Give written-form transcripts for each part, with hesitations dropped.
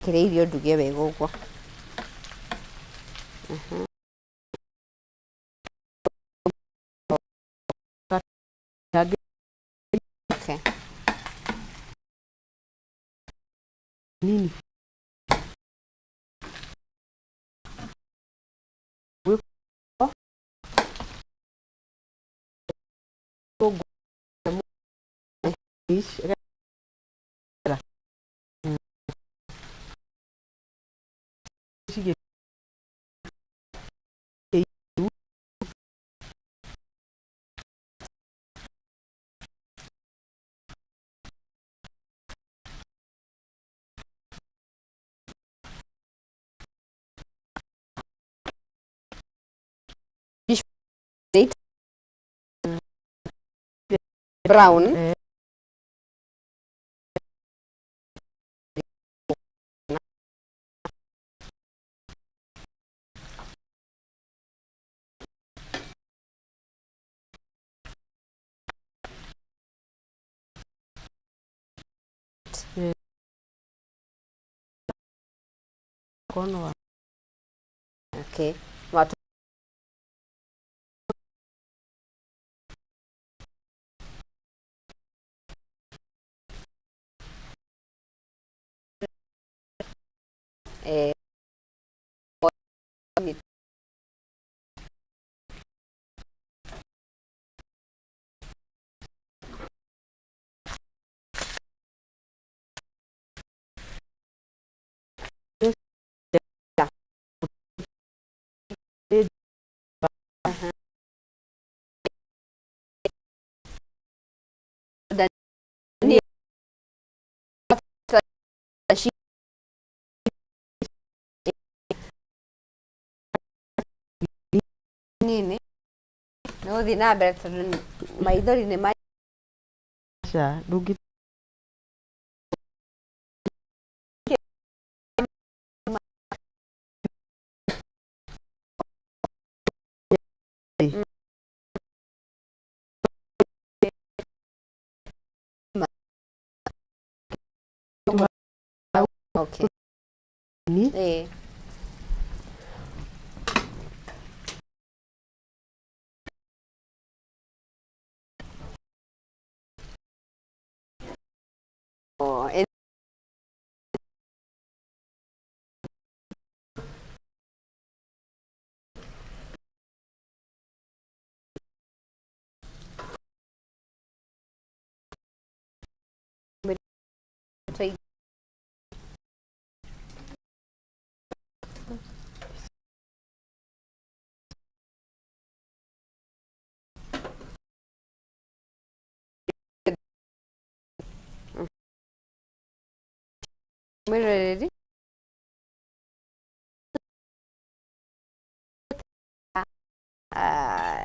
Kĩrĩa irio nduge wega ũguo. Okay. Nini. Brown. Eh. Mkono wa Okay. Watu eh, nini nĩ gũthiĩ na mbere tondũ maithori nĩ ma aca ndũngĩ. Okay. Ni. Eh. Oh, mwĩroreri Ah,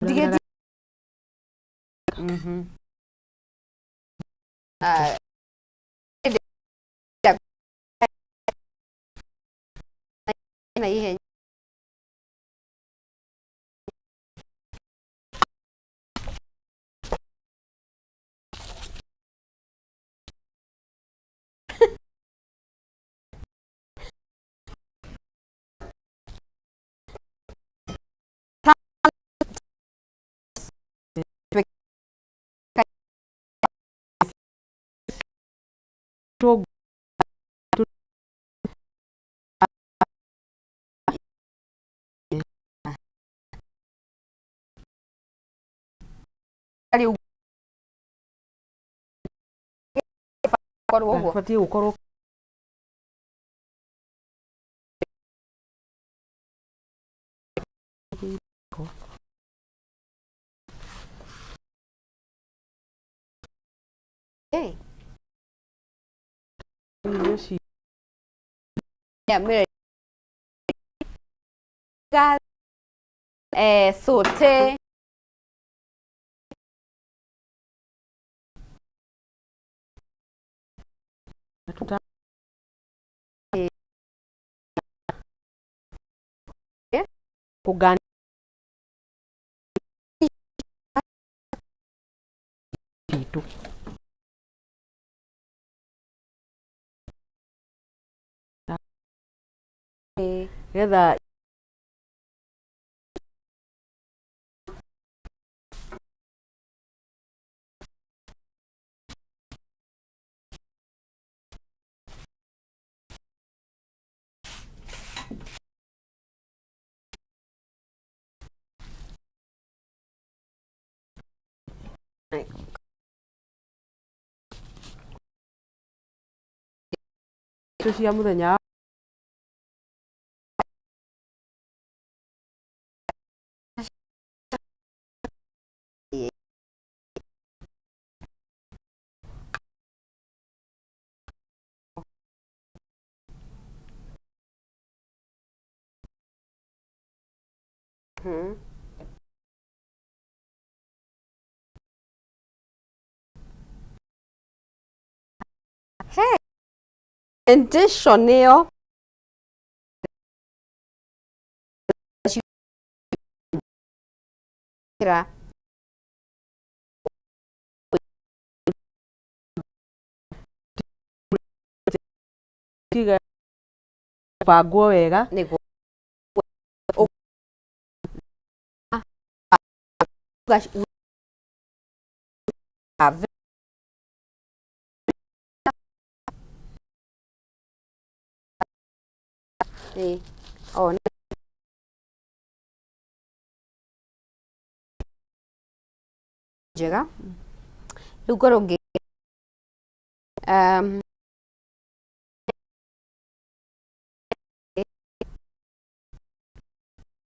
ndigĩti Ah, na ihenya. Korwo ũguo. Batiĩ gũkorwo. Eh, Irio ci yeah, eh, saute. Tuta Eh? kũganda. Citũ. Getha cia mũthenya. He intention ĩyo ra Tiga bangwo wega. Nĩguo ĩ o njega rĩu ngorwo ngĩ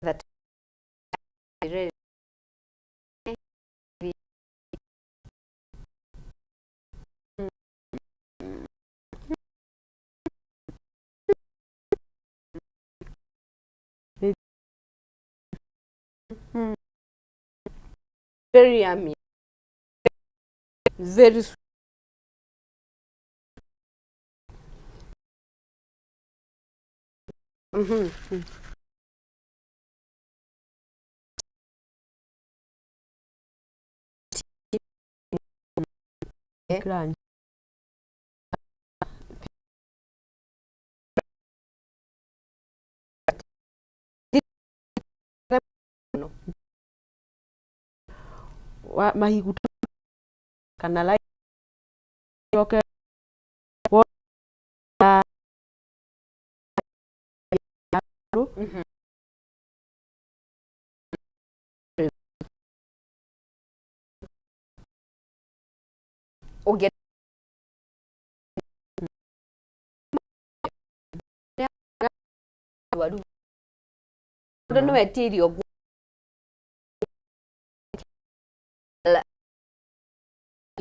that very yummy, very sweet. Crunch. Wa mahigu kana lai coke wona. Ũngĩ ndwaru mũndũ nĩ wetie irio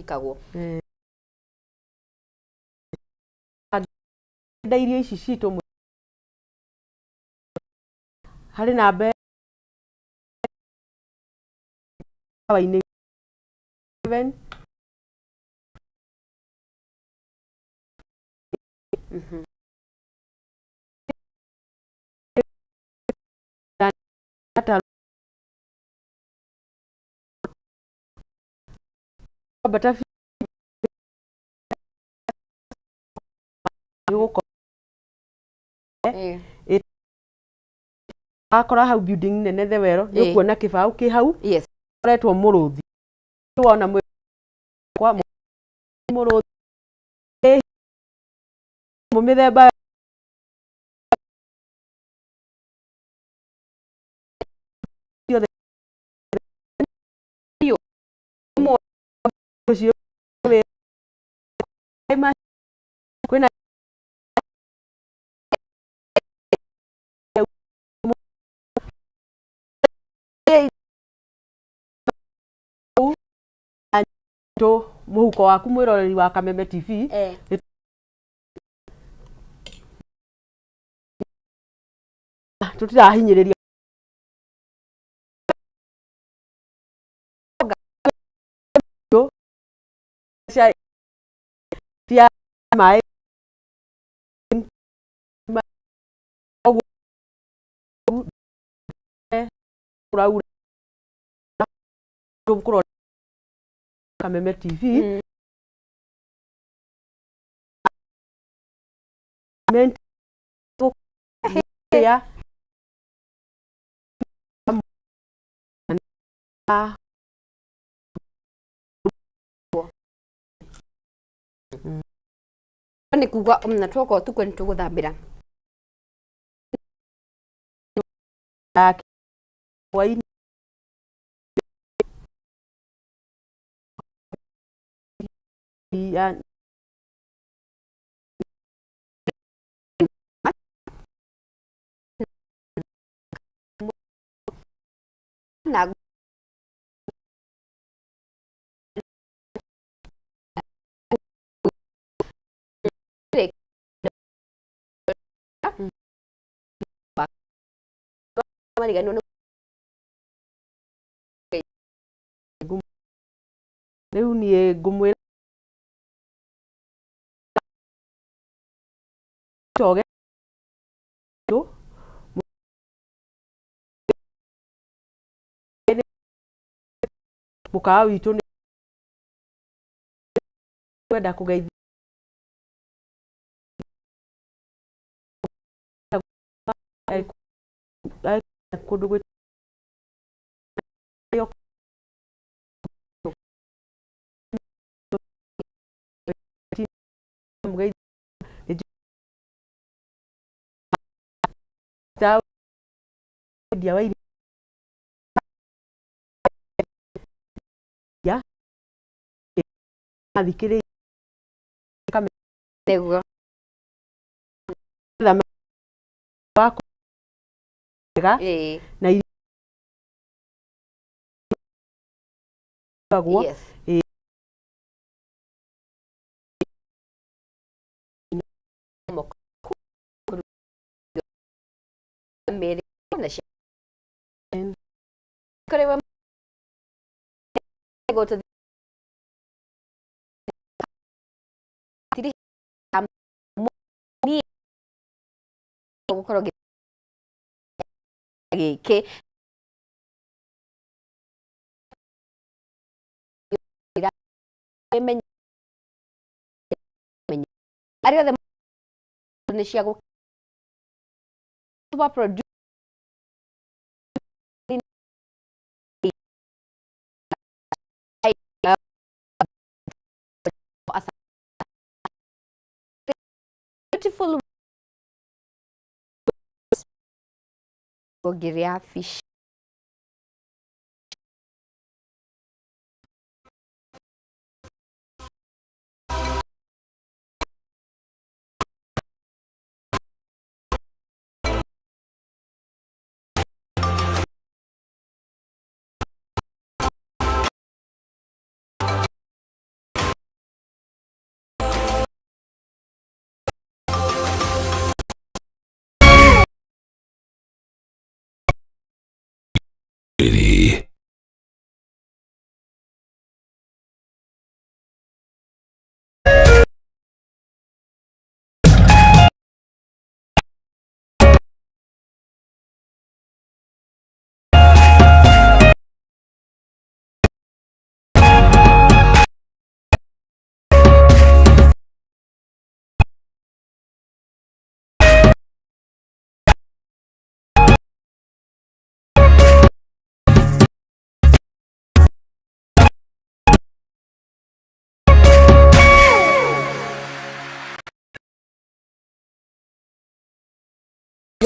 ikagwo. Enda irio ici citũ harĩ namba wa-inĩ 7. Ata ambata nĩũgũkora wakora hau building nene thewero nĩ ũkuona kĩbaũ kĩ hau koretwo mũrũthi wona kwa mũrũthi mĩthemba ciothe ũcio kwĩna tũ mũhuko waku mwĩroreri wa Kameme TV. Tũtirahinyĩrĩria cia maĩ ũguo kũraura tũkũrora. Kameme TV. Ment- ya Nĩ kuga na twoka ũtukũ nĩ tũgũthambĩra. Hwaĩ-inĩ ya na mariganĩrwo nĩ. Rĩu niĩ ngũmwĩra toge tũ mũkawa witũ nĩ kwenda kũgeithia kũndũ gwĩ wendia wa iria athikĩrĩirie. Nĩguo. Wega. Na irugagwo. Mĩrĩ na kũrĩ we gũtũ tiri niĩ gũkorwo gĩkĩ arĩa othe nĩ cia gũ produce. Beautiful ngĩrĩa fish. Ready.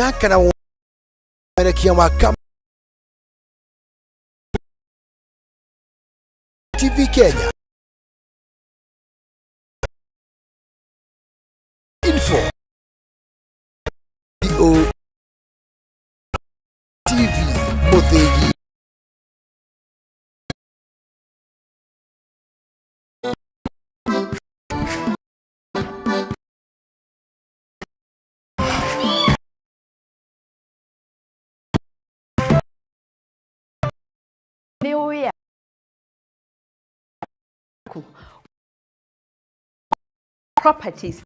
Yake na umerekia wa TV Kenya Info O TV Muthigi. Nĩ ũĩ aku properties.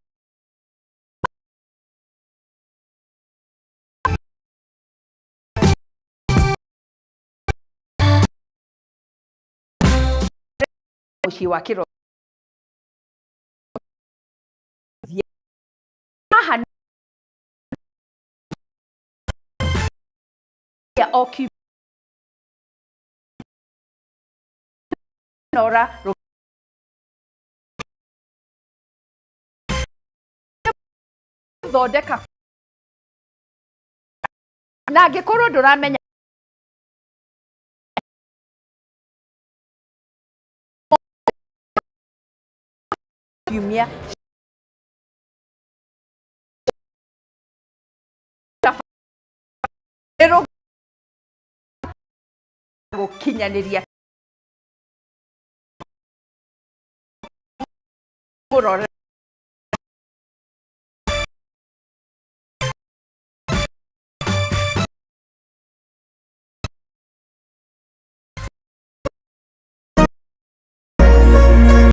Mũciĩ wa kĩro haha ya o kiumia nora thondeka na angĩkorwo ndũramenya kiumia gũkinyanĩria kũrora.